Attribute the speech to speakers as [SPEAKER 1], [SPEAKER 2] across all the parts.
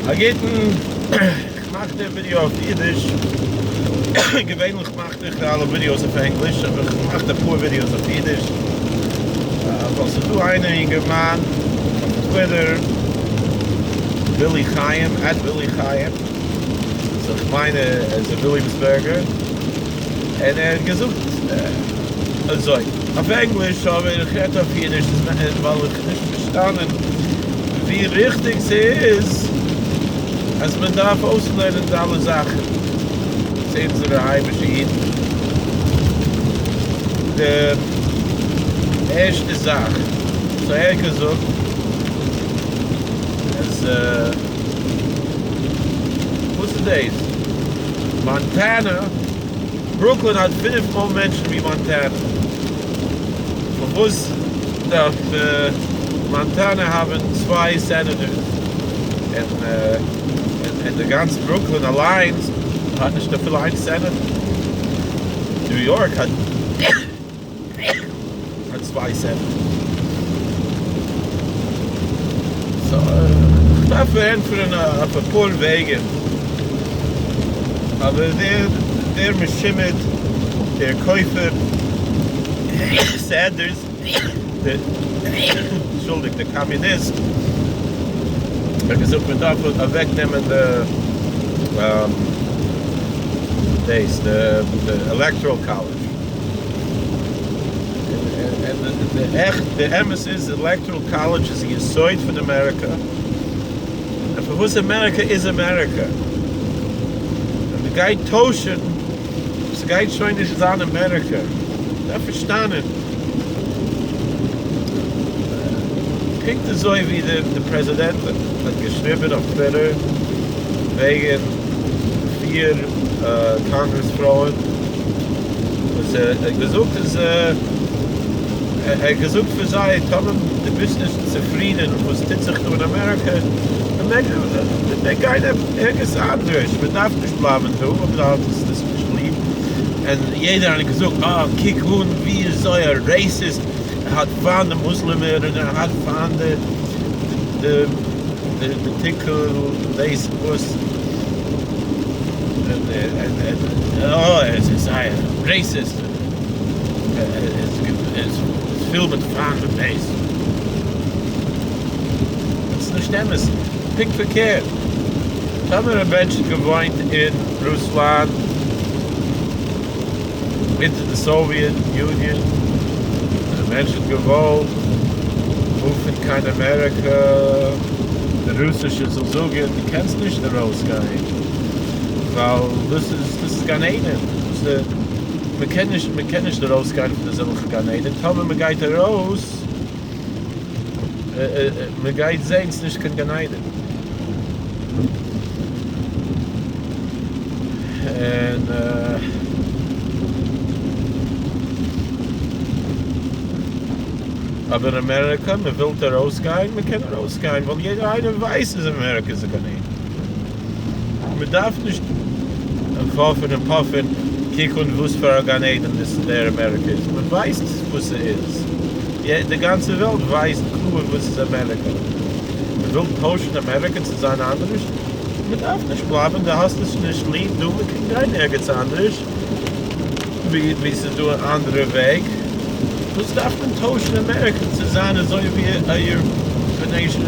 [SPEAKER 1] א גוטן, איך מאך די ווידיאו אויף אידיש, געווענליך מאך איך אלע ווידיאוס אויף ענגליש, אבער איך מאך אפאר ווידיאוס אויף אידיש, ווייל ס'איז דא איינער אינגערמאן אויף טוויטער, ווילי חיים, at ווילי חיים, סאו איך מיין ער איז א וויליאמסבורגער, און ער האט געזאגט אזוי, אויף ענגליש, אבער איך רעד אויף אידיש ווייל איך האב נישט פארשטאנען ווי ריכטיג ס'איז אז מען דארף אויסלערנען די אלע זאכן צו אונזערע היימישע אידן. די ערשטע זאך וואס ער האט געזאגט איז וואס איז דאס? מאנטענע? ברוקלין האט פינף מאל מענטשן ווי מאנטענע. פארוואס דארף מאנטענע האבן צוויי סענעטארס און די גאנץ ברוקלין אליינס האט נישט אפילו איין סענעטאר? ניו יארק האט צוויי סענעטארס. סאו איך דארף ענטפערן אויף אפאר וועגן. אבער דער דער משומד דער כופר סענדערס דער אנטשולדיגט דער קאמיוניסט האט געזאגט מען דארף אוועק נעמען די דאס די עלעקטארעל קאלעדזש און די עכט די אמת איז עלעקטארעל קאלעדזש איז די יסוד פון אמעריקא. און פארוואס אמעריקא איז אמעריקא. און מען גייט טוישען, ס'גייט שוין נישט זיין אמעריקא. דארף פארשטאנען. פונקט אזוי ווי די פרעזידענט האט געשריבען אויף טוויטער וועגען פיר קאנגרעס פרויען וואס ער האט געזאגט אז ער האט געזאגט פאר זיי טאמער דו ביסט נישט צופרידען וואס טוט זיך דא אין אמעריקא, מען מעג גיין ערגעץ אנדערש, מען דארף נישט בלייבען דא אויב דו האסט עס נישט ליב, און יעדער האט געזאגט אה קוק אן ווי אזוי א רעיסיסט, ער האט פיינט די מוסלעמער און ער האט פיינט די די די טונקל דאס וואס, און אה ער איז זייער רעיסיסט, ער איז פול מיט פיינט און דאס. דאס איז נישט אמת, פונקט פארקערט, טאמער א מענטש האט געוואוינט אין רוסלאנד אונטער די סאוויעט יוניאן, און א מענטש האט געוואלט מופן קיין אמעריקא, די רוסישע זאל זאגן דו קענסט נישט ארויסגיין ווייל דאס איז דאס איז גן עדן, מען קען נישט מען קען נישט ארויסגיין פון אזעלכע גן עדן, טאמער מען גייט ארויס מען גייט זעהן ס'נישט קיין גן עדן. און אבער אין אמעריקא מען ווילט ארויסגיין מען קען ארויסגיין ווייל יעדער איינער ווייסט אז אמעריקא איז א גן עדן. מען דארף נישט האפען און פאפען קוק אן וואס פאר א גן עדן דאס דער אמעריקא איז, מען ווייסט וואס ס'איז, די גאנצע וועלט ווייסט קלאר וואס איז אמעריקא, מען וויל טוישן אמעריקא צו זיין אנדערש, מען דארף נישט בלייבען, דו האסט עס נישט ליב דא, מען קען גיין ערגעץ אנדערש ווי ס'איז דא אן אנדערע וועג, וואס דארף מען טוישן אמעריקא צו זיין אזוי ווי א יוראפענישע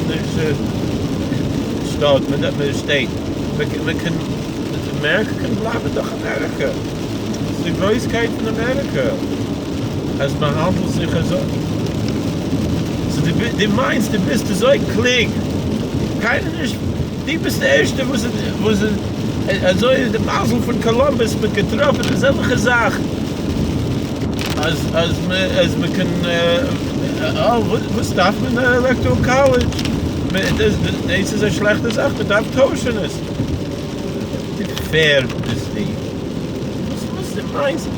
[SPEAKER 1] שטאט, סטעיט, מען קען, אמעריקא קען בלייבן דאך אמעריקא, ס'איז די גרויסקייט פון אמעריקא אז מען האנדלט זיך אזוי, סאו דו מיינסט דו ביסט אזוי קלוג, קיינער נישט, דו ביסט די ערשטע וואס וואס אזוי איז די מזל פון קאלאמבוס מ'האט געטראפן אזעלכע זאכן אז אז מען אז מען קען אה וואס דארף מען עלעקטארעל קאלעדזש? דאס איז א שלעכטע זאך מען דארף טוישן עס. די פערד ביסטו. וואס וואס דו מיינסט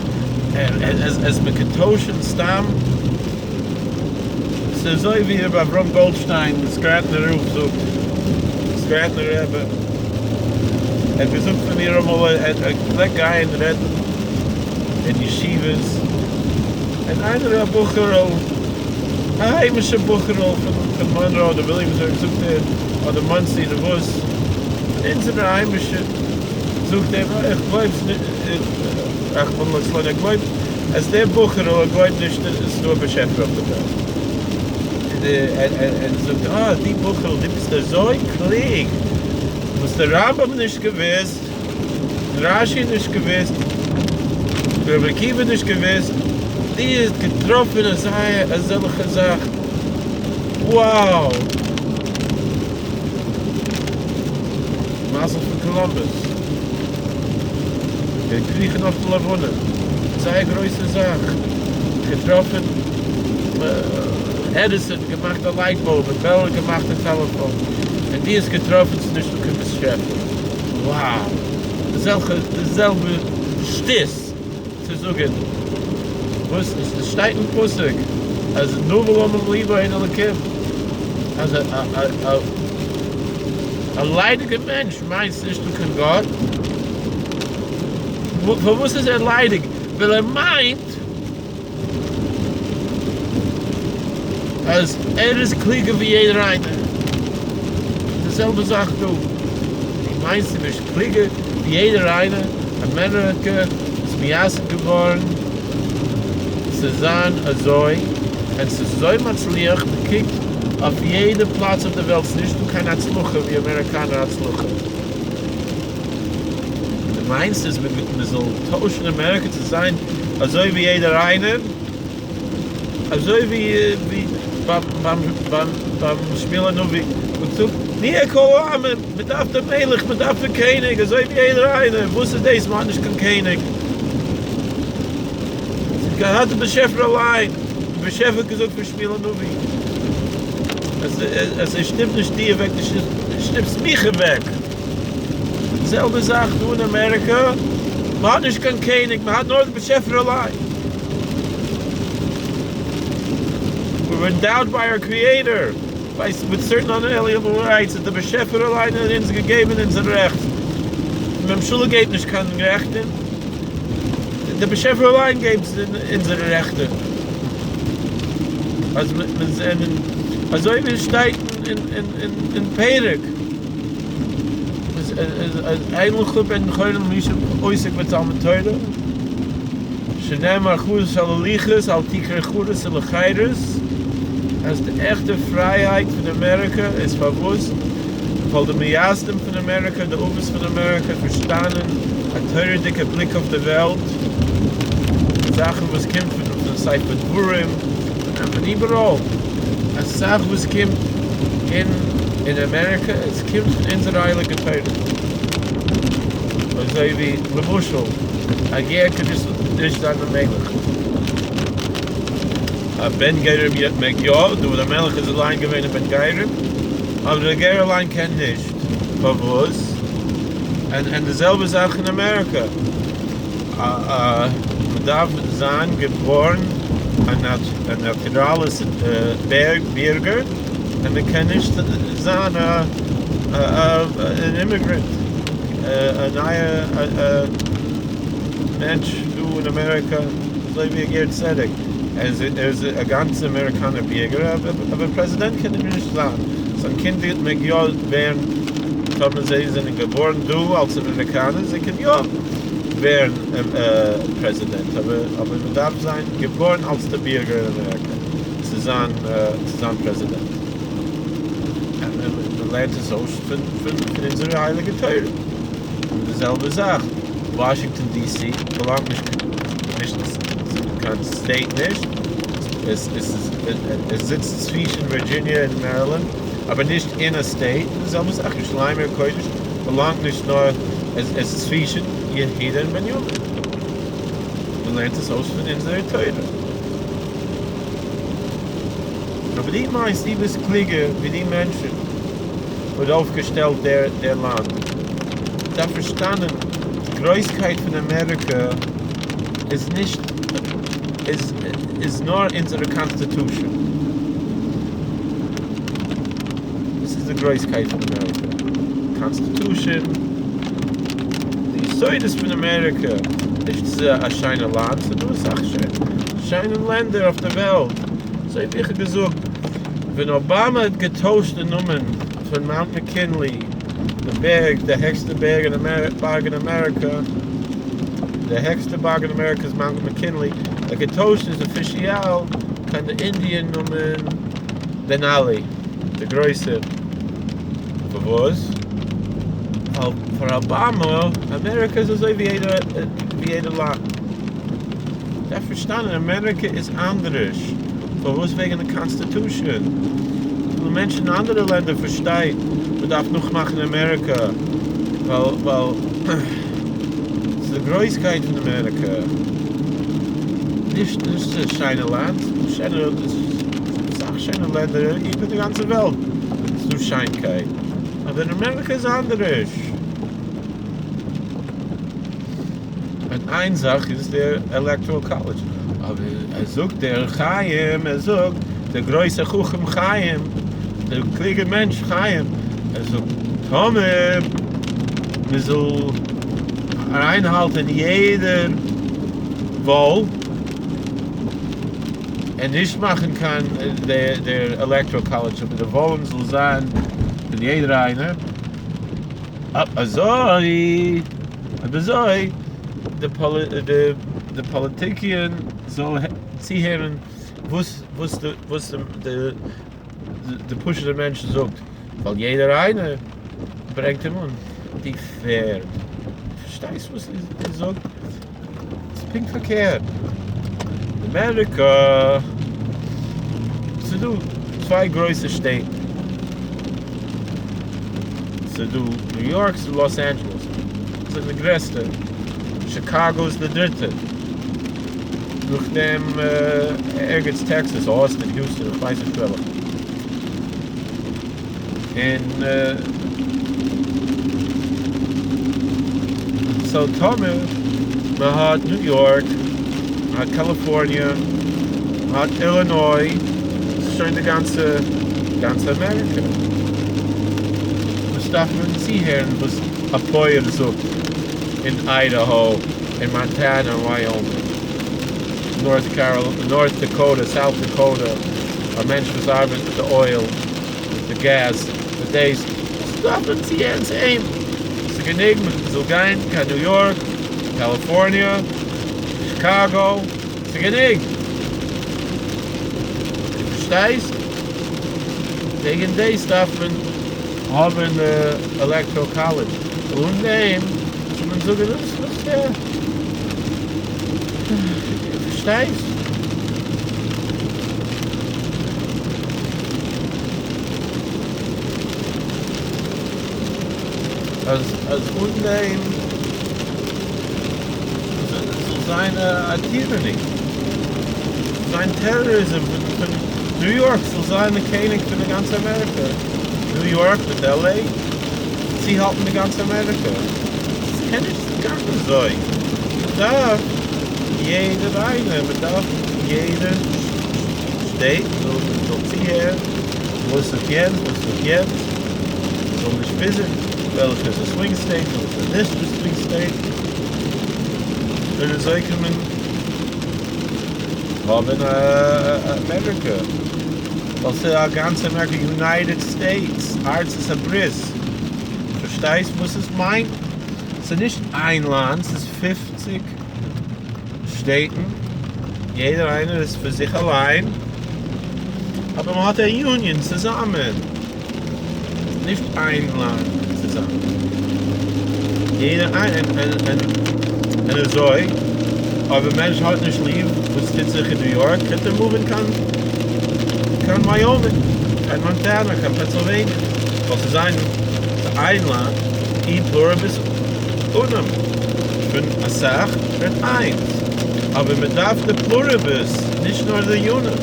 [SPEAKER 1] אז אז מען קען טוישן סתם? ס'איז אזוי ווי רבי אברהם גאלדשטיין די סקרענטנער רב זאגט, סקרענטנער רבי האט געזאגט פאר מיר אמאל ער פלעגט גיין רעדן אין ישיבות און איינער א בחור'ל א היימישע בחור'ל פון מאנרא אדער וויליאמסבורג זאגט ער אדער מאנסי אדער וואס. פון אונזערע היימישע זאגט ער איך גלויב רחמנא לצלן ער גלויבט אז דער בחור'ל ער גלויבט נישט אז עס איז דא א באשעפער אויף די וועלט. און ער זאגט אה דו בחור'ל דו ביסט אזוי קלוג וואס דער רמב"ם נישט געוואוסט, רש"י נישט געוואוסט, רבי עקיבא נישט געוואוסט, דו האסט געטראפן אזעלכע זאכן, wow! מזל פון קאלאמבוס, געקריכן אויף די לבנה, זייער גרויסע זאך, געטראפן עדיסאן געמאכט א לייט באלב און בעל געמאכט א טעלעפאן, און דו האסט געטראפן ס'איז נישטא קיין באשעפער. Wow! די זעלכע די זעלבע שטות צו זאגען וואס עס שטייט אין פסוק אז נבל המום לבו אין אלקים אז א א א א ליידיגע מענטש מיינט ס'נישט דא קיין גאט פארוואס איז ער ליידיג ווייל ער מיינט אז ער איז קלוגער ווי יעדער איינער. די זעלבע זאך דא. דו מיינסט דו ביסט קלוגער ווי יעדער איינער? אמעריקע איז מייסד געווארן צו זיין אזוי, און ס'איז אזוי מצליח, מ'קוקט אויף יעדע פלאץ אויף די וועלט ס'איז נישטא קיין הצלחה ווי אמעריקאנער הצלחה. דו מיינסט אז מ'זאל טוישן אמעריקע צו זיין אזוי ווי יעדער איינער? אזוי ווי ביים שמואל הנביא וואס זאגט נהיה כל העמים, מען דארף דעם מלך, מען דארף דעם קעניג, אזוי ווי יעדער איינער, וואס איז דאס מען האט נישט קיין קעניג? ס'האט געהאט דער באשעפער אליין, דער באשעפער האט געזאגט פאר שמואל הנביא אז ער שטופט נישט דיר אוועק, דו שטופסט מיך אוועק. די זעלבע זאך דא אין אמעריקא, מען האט נישט קיין קעניג, מען האט נאר די באשעפער אליין. We were endowed by our creator by with certain unalienable rights, האט דער באשעפער אליין אונז געגעבן אונזער רעכט. די ממשלה געבט נישט קיין רעכטן, דער באשעפער אליין געבט אונזערע רעכטן. אז מיר זענען אזוי ווי עס שטייט אין פרק. אין לך בן חורין אלא מי שעוסק בתלמוד תורה, שנאמר חרות על הלוחות אל תקרי חרות אלא חירות, אז די עכטע פרייהייט פון אמעריקא איז פארוואס? ווייל די מייסדים פון אמעריקא, די אבות פון אמעריקא פארשטאנען א תורה'דיגע בליק אויף די וועלט, זאכן וואס קומט פון ספר דברים, פון איבעראל, אסאך וואס קומט אין אין אמעריקא, עס קומט פון אונזער הייליגע תורה. אזוי ווי למשל א גר קען נישט זיין א מלך. א בן גרים מעג יא, דוד המלך איז אליין געווען א בן גרים, אבער דער גר אליין קען נישט. פארוואס? און די זעלבע זאך אין אמעריקא. מ'דארף זיין געבארן א נאטיראלע בירגער און מ'קען נישט זיין אן אימיגרענט, א נייע מענטש דא אין אמעריקא אזוי ווי א גר צדק, ער איז א גאנצע אמעריקאנער בירגער אבער פרעזידענט קען ער נישט זיין, זיין קינד מעג יא ווערן טאמער זיי זענען געבארן דא אלס אמעריקאנער זיי קען יא ווערן פרעזידענט אבער אבער מען דארף זיין געבארן אלס די בירגער אין אמעריקא צו זיין צו זיין פרעזידענט. מען לערנט עס אויס פון פון פון אונזערע הייליגע תורה. און די זעלבע זאך וואשינגטאן די סי באלאנגט נישט נישט צו קיין סטעיט נישט עס עס עס זיצט צווישן ווירדזשיניע און מערילענד אבער נישט אין א סטעיט. די זעלבע זאך ירושלים עיר הקודש באלאנגט נישט נאר עס איז צווישן יהודה און בנימין. מען לערנט עס אויס פון אונזערע תורה. אבער דו מיינסט דו ביסט קלוגער ווי די מענטשן וואס האט אויפגעשטעלט דער לאנד. דארף פארשטאנען די גרויסקייט פון אמעריקע איז נישט איז איז נאר אונזערע קאנסטיטושען. דאס איז די גרויסקייט פון אמעריקע. קאנסטיטושען, די יסודות פון אמעריקע, נישט ס'איז א שיינע לאנד, ס'איז דא אסאך שיינע לענדער אויף די וועלט. אזוי ווי איך האב געזאגט, ווען אבאמא האט געטוישט די נאמען פון מאונט מקינלי. די בערג, די העכסטע בערג אין בארג אין אמעריקא, די העכסטע בארג אין אמעריקא איז מאונט מקינלי, ער האט געטוישט איז אפישיעל קיין די אינדיען נאמען דענאלי, די גרויסער. פארוואס? ווייל פאר אבאמא, אמעריקא איז אזוי ווי יעדע לאנד. דארף פארשטאנען אמעריקא איז אנדערש. פארוואס וועגן די קאנסטיטושען? די מענטשן אין אנדערע לענדער פארשטייט מען דארף נאכמאכן אמעריקא ווייל ווייל ס'איז די גרויסקייט פון אמעריקא. נישט נישט ס'איז א שיינע לאנד, ס'איז אסאך שענע לענדער איבער די גאנצע וועלט איז דא שיינקייט, אבער אמעריקא איז אנדערש. און איין זאך איז דער עלעקטארעל קאלעדזש, אבער ער זאגט דער חיים, ער זאגט דער גרויסער חכם חיים, דער קלוגער מענטש חיים, ער זאגט טאמער מען זאל אריינהאלטען יעדער וואל און נישט מאכן קיין דער עלעקטארעל קאלעדזש אבער די וואלן זאל זיין פון יעדער איינער, אזוי אויב אזוי די פאליטיקיען זאל צוהערן וואס וואס וואס די די פשוט'ע מענטש זאגט, ווייל יעדער איינער ברענגט אים אן די פערד. פארשטייסט וואס ער זאגט? ס'איז פונקט פארקערט. אמעריקא, ס'איז דא צוויי גרויסע שטעט. ס'איז דא ניו יארק, ס'איז דא לאס אנדזשעלעס. זענען די גרעסטע. שיקאגא איז די דריטע. נאכדעם ערגעץ טעקסעס, אוסטין, היוסטאן, איך ווייס נישט וועלכע. און סאו טאמער מען האט ניו יארק, מען האט קאליפארניע, מען האט אילינוי, ס'איז שוין די גאנצע גאנצע אמעריקע. וואס דארף מען צוהערן וואס א פויער זאגט אין איידאהא, אין מאנטענא, אין ווייאמינג, נארט קאראל, נארט דעקאוטע, סאוט דעקאוטע, א מענטש וואס ארבעט מיט די אויל, מיט די געז, מיט דאס, וואס דארף מען צוהערן צו אים? ס'איז גענוג מען זאל גיין קיין ניו יארק, קאליפארניע, שיקאגא, ס'איז גענוג. דו פארשטייסט? וועגן דאס דארף מען האבן די עלעקטארעל קאלעדזש, אן דעם זאל מען זאגן וואס וואס דער פארשטייסט? אז אז אן דעם זאל זיין א טיראני, זיין טעראריזם פון פון ניו יארק זאל זיין די קעניג פון די גאנצע אמעריקע, ניו יארק מיט על עי צוהאלטן די גאנצע אמעריקע, ס'קען נישט גיין אזוי, מ'דארף יעדער איינער, מ'דארף יעדער סטעיט זאל זאל צוהערן וואס זאגט יענץ וואס זאגט יענץ, זאל נישט וויסן וועלכע איז א סווינג סטעיט און וואס איז נישט א סווינג סטעיט, און אזוי קען מען האבן א אמעריקע, ווייל ס'איז א גאנצע אמעריקע, יונייטעד סטעיטס, ארצות הברית, פארשטייסט וואס עס מיינט? ס'איז נישט איין לאנד, ס'איז פופציג שטעטן, יעדער איינער איז פאר זיך אליין, אבער מען האט א יוניאן צוזאמען, נישט איין לאנד צוזאמען, יעדער איינער, און אזוי, אויב א מענטש האט נישט ליב וואס טוט זיך אין ניו יארק, קען ער מופן קיין קיין ווייאמינג, קיין מאנטענא, קיין פענסילוועניע, ווייל ס'איז איין איין לאנד, אי פלוריבוס אונום, פון אסאך ווערט איינס, אבער מען דארף די פלוריבוס, נישט נאר די אונום,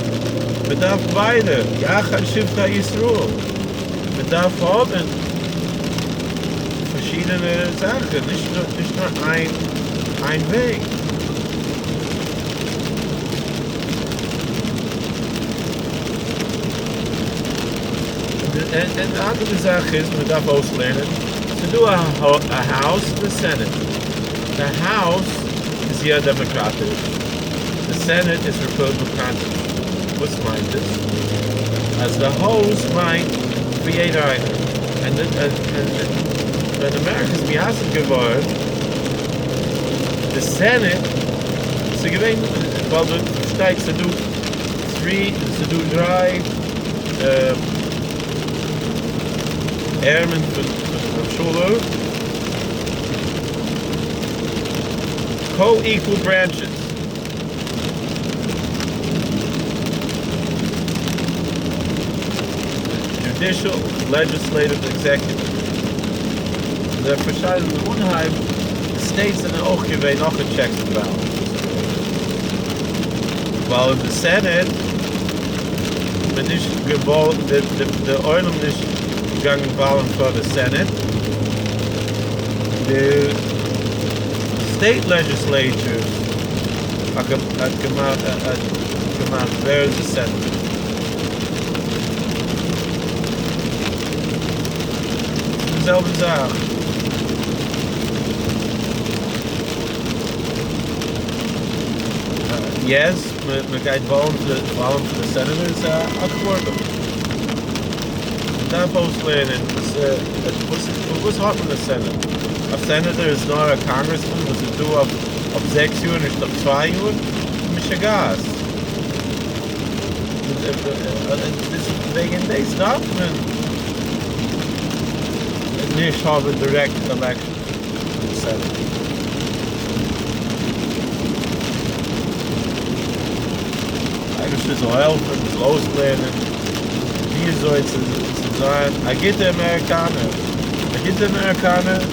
[SPEAKER 1] מען דארף ביידע, יחד שבטי ישראל, מען דארף האבן פארשידענע זאכן, נישט נאר איין איין וועג. און די אנדערע זאך איז מען דארף אויסלערנען, ס'איז דא א האוז און א סענעט, די האוז איז יא דעמאקראטיש, די סענעט איז רעפובליקאניש, וואס מיינט עס? אז די האוז מיינט פאר יעדער איינער, און ווען אמעריקע איז מייסד געווארן, די סענעט, ס'איז געווען, ווייל דא שטייט ס'איז דא three, ס'איז דא דריי ארעמען פון די ממשלה, co-equal branches. Judicial, legislative, executive. זיי פארשיידענע אנהייב די states זענען אויך געווען נאך א checks and balances ווייל אין די סענעט איז מען נישט געוואלט די עולם נישט געגאנגען וויילן פאר די סענעט די state legislatures האט געמאכט ווער איז די סענעטער. די זעלבע זאך. Yes, מען גייט וויילן פאר די senators א קווארטער. מען דארף אויסלערנען וואס האט מען א סענעטער? א סענעטער איז נאר א congressman וואס איז דא אויף זעקס יאר נישט אויף צוויי יאר? משוגעת. וועגן דאס דארף מען נישט האבן direct elections פון די סענעט. אייבערשטער זאל העלפן מען זאל אויסלערנען וויאזוי צו זיין א גוטע אמעריקאנער. א גוטע אמעריקאנער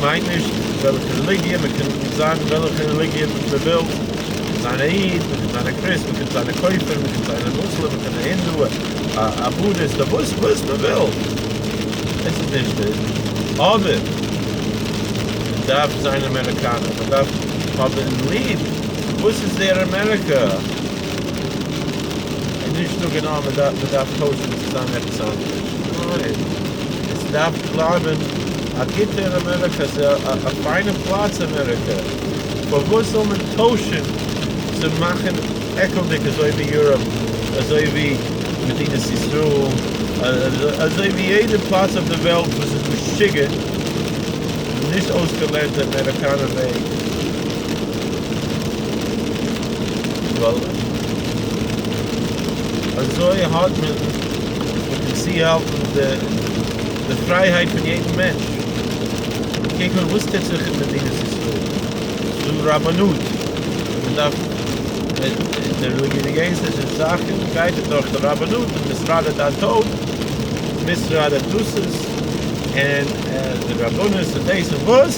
[SPEAKER 1] מיינט נישט וועלכע רעליגיע, מען קען זיין וועלכע רעליגיע מען וויל, מען קען זיין א איד, מען קען זיין א קריסט, מען קען זיין א כופר, מען קען זיין א מוסלים, מען קען א הינדו, א בודהיסט, א וואס וואס מען וויל, עס איז נישט דאס, אבער מען דארף זיין אמעריקאנער, מען דארף האבן ליב וואס איז דער אמעריקא, און נישט זאגן אה מען דארף טוישן צו זיין עפעס אנדערש, ניין, עס דארף בלייבן א גוטער אמעריקא, ס'איז א פיינע פלאץ אמעריקא, פארוואס זאל מען טוישן צו מאכן עקלדיג אזוי ווי Europe, אזוי ווי מדינת ישראל, אזוי ווי יעדע פלאץ אויף די וועלט וואס איז משוגע, נישט אויסגעלערנט די אמעריקאנער וועג. ווייל אזוי האט מען מ'קען צוהאלטן די פרייהייט פון יעדן מענטש. קוק אן וואס טוט זיך אין מדינת ישראל, ס'איז דא רבנות, מען דארף די רעליגיעזע זאכן גייט דורך די רבנות און משרד הדתות, משרד הדתות און די רבנות און דאס און וואס,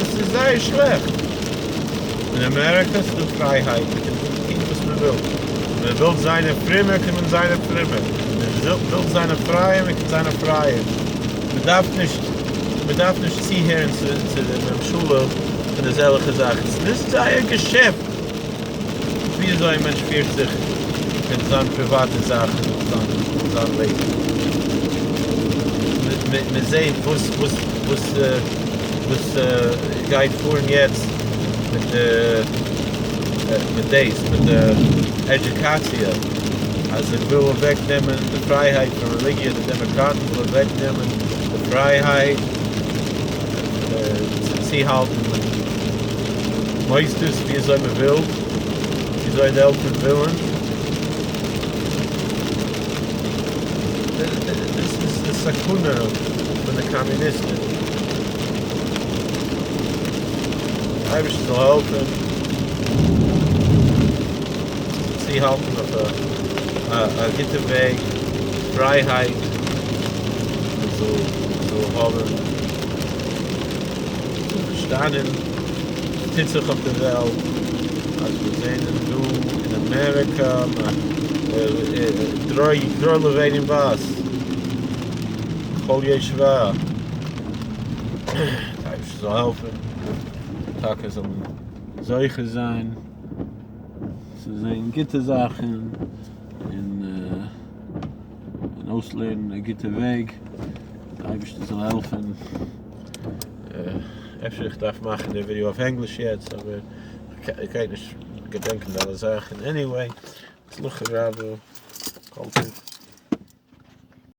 [SPEAKER 1] עס איז זייער שלעכט. אין אמעריקא איז דא פרייהייט, מען קען טון וואס מען וויל. מען וויל זיין א פרומער קען מען זיין א פרומער, מען וויל זיין א פרייער מען קען זיין א פרייער. מען דארף נישט מען דארף נישט צוהערן צו צו די ממשלה פון אזעלכע זאכן. ס'איז נישט זייער געשעפט ווי אזוי א מענטש פירט זיך אין זיין פריוואטע זאכן און זיין זיין לעבן. מען זעט וואס וואס וואס וואס גייט פארן יעצט מיט די מיט דאס מיט די עדיוקאציע אז זיי ווילן אוועק נעמען די פרייהייט פון רעליגיע די דעמאקראטן ווילן אוועק נעמען די פרייהייט צו צוהאלטן מוסדות ווי אזוי מען וויל ווי אזוי די עלטערן ווילן דאס איז די סכנה פון די קאמיוניסטן. אייבערשטער זאל העלפן צוהאלטן אויף א גוטע וועג, פרייהייט, מען זאל האבן פארשטאנען וואס טוט זיך אויף די וועלט, אז מיר זענען דא אין אמעריקא, דרור לבנים בת, כל יושביה. די אייבערשטער זאל העלפן טאקע זאל מען זוכה זיין צו זען גוטע זאכן און און אויסלערנען א גוטע וועג, די אייבערשטער זאל העלפן. אפשר איך דארף מאכן די ווידיאו אויף ענגליש יעצט אבער איך גיי נישט געדענקען די אלע זאכן anyway, הצלחה רבה, כל טוב.